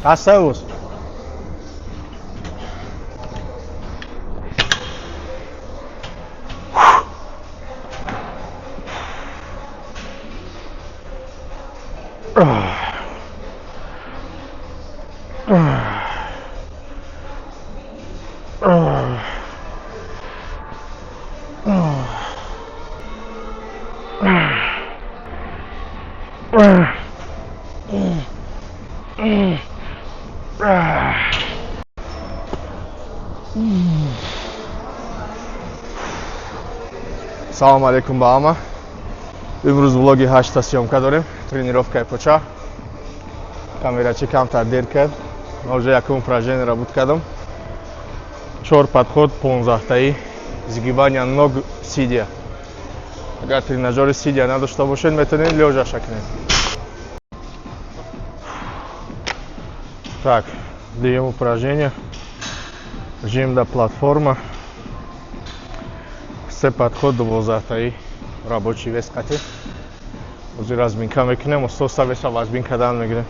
Ҳастаус. Салом алейкум ба ҳама. Имрӯз влоги 8-та съёмка дорем. Тренировкаи поча. Камерачи камтар дер кард. Ман уже якум упражнение буд кардам. 4 подход 15-таи сгибания ног сидя. Агар тренажёри сидя надошта бошед, метавонед лёжаша кунед. Так, дуюм упражнение. Жим да платформа. Се подход 12-таи рабочий вес қати. Ҳозир разминка мекунем, оста веса вазбин кардан мегирем.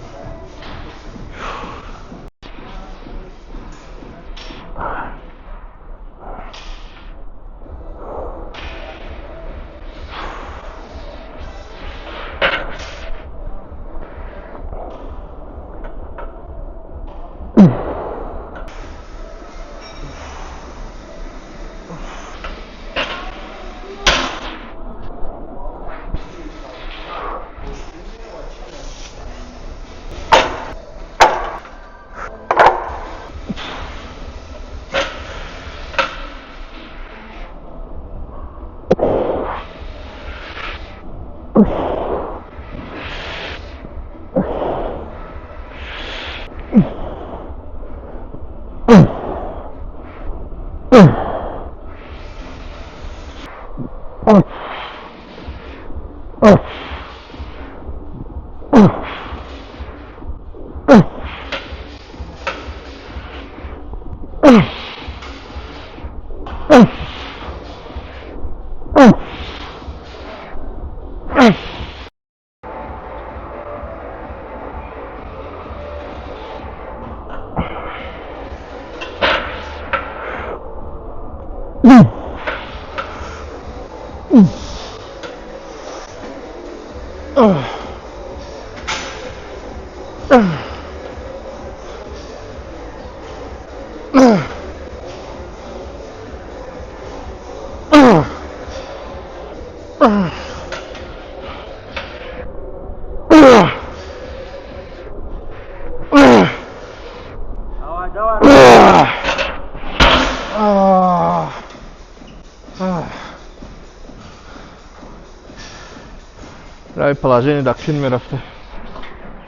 Рави положение да кин мерафта.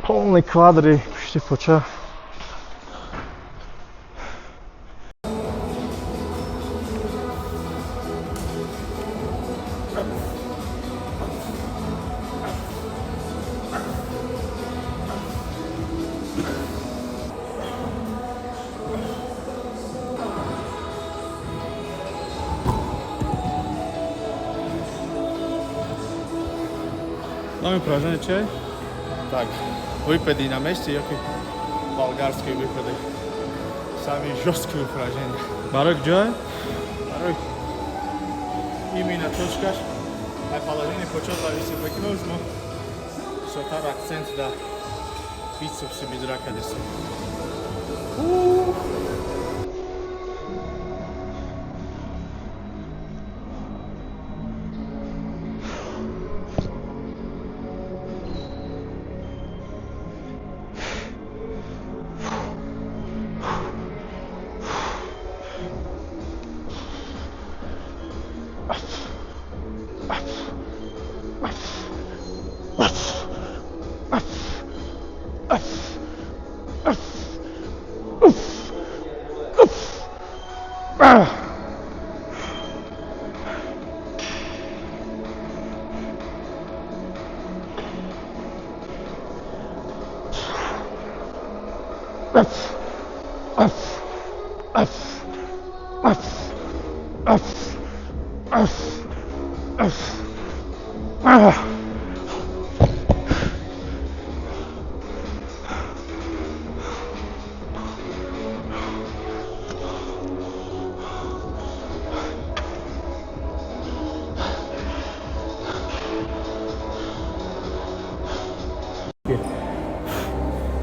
Полный квадри пушти поча. Номи упражнение чиай? Так, выпады на месте, ёки болгарские выпады. Самые жесткие упражнения. Барои куҷое? Барои именно точкаш, ай положение поча зависит мекунад, мо бисёртар акцент да бицепси бедра кардесем.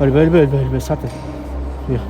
Бале, бале, бале, бале, бале, сата. Биё.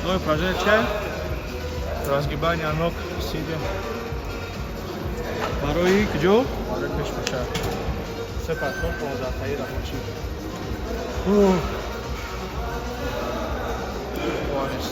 Новое упражнение чай. Разгибание ног сидя. Барои куҷо? Барои пеш паша. Се подход, 15-таи рабочий. Бонус.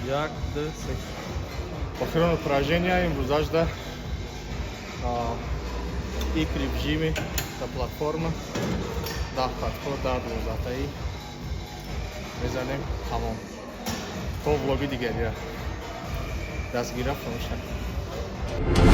Як, ду, се. Охирон упражнения имрӯзашда икры в жиме да платформа, 10 подход, 10 12-таи мезанем, тамом. То влоги дигарира дастгира фаромӯш накунед.